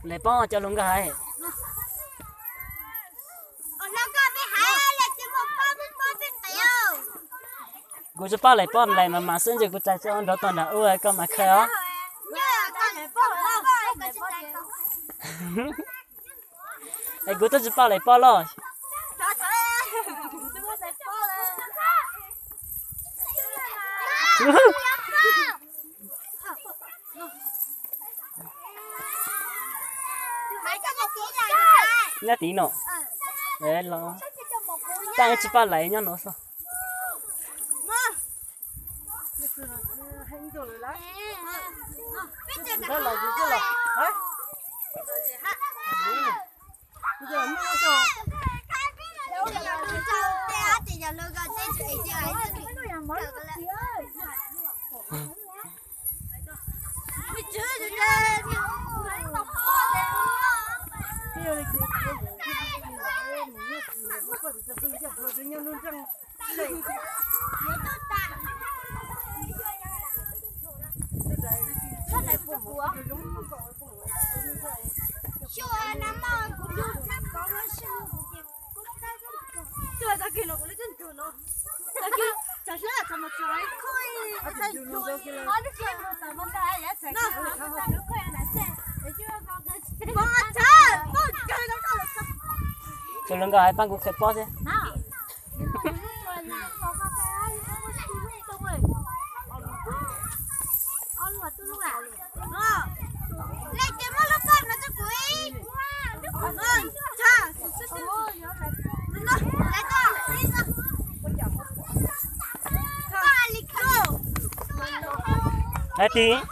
Lawv paub cov hluas nkauj hais. Kuv tsis paub lawv paub lawm mas mas xwb ntshe kuv tsa tso nrov tau nram ub koj mas khaws os. Es kuv twb tsis paub lawv paub los. Nyob tid no. Los, tab tsis paub lawv nyob no xwb. Tus hluas nkauj hais pab kuv khaws pob thiab. Hais tias,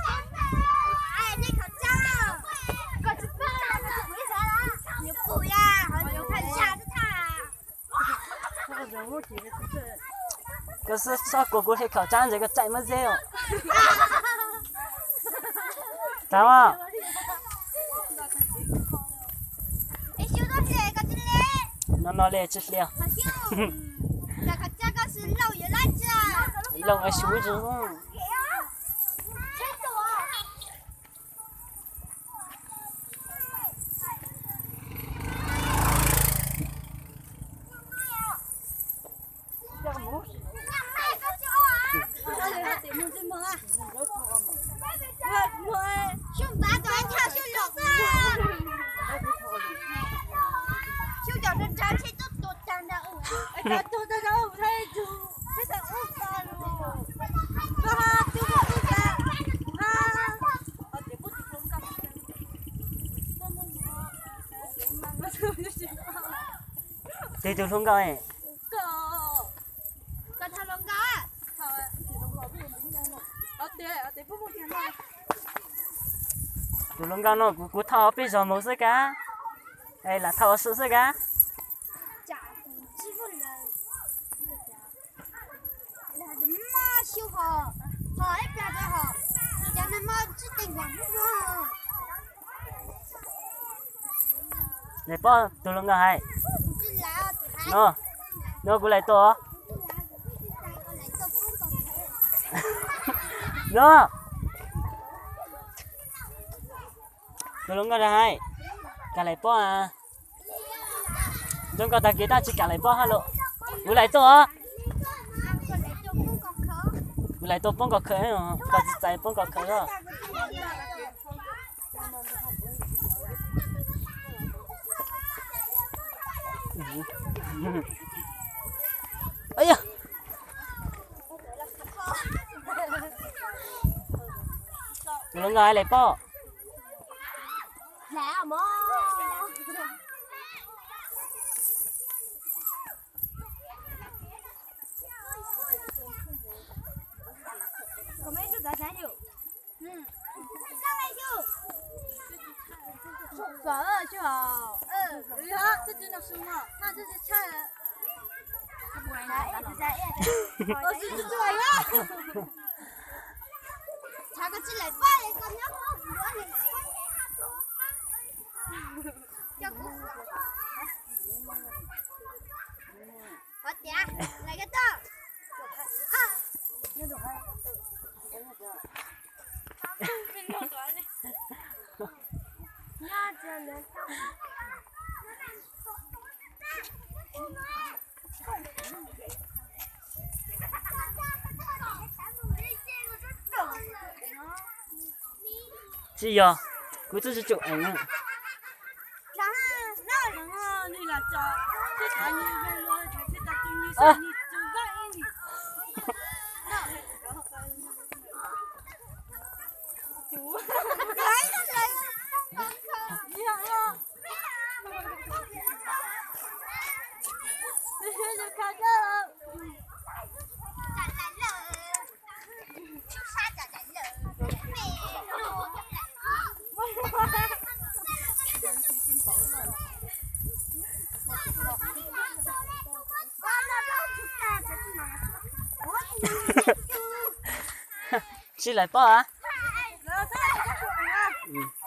koj txhob kuas kuv hliv khaum tsab ntses, koj txaim muab zeb os. Tau. No no li tsis hliv. Loo a su tsi. Twg tus hluas nkauj? Tus hluas nkauj no kuv, kuv thauj peb zos mus xwb kav, lam thauj ua si xwb kav. Nws pom tus hluas nkauj hais, no, no kuv laim tua. No, tus hluas nkauj hais, kam laim pob a. Zoo nkauj tag kis tab tsis kam laim pob hab los. Kuv laim tua os. Kuv laim tua poob kos khaws, koj tsis txais poob kos khaws os. Tus hluas nkauj hais laim pob. Tsis yog, kuv twb tsis tsum eev na. Tsis lawv poj a.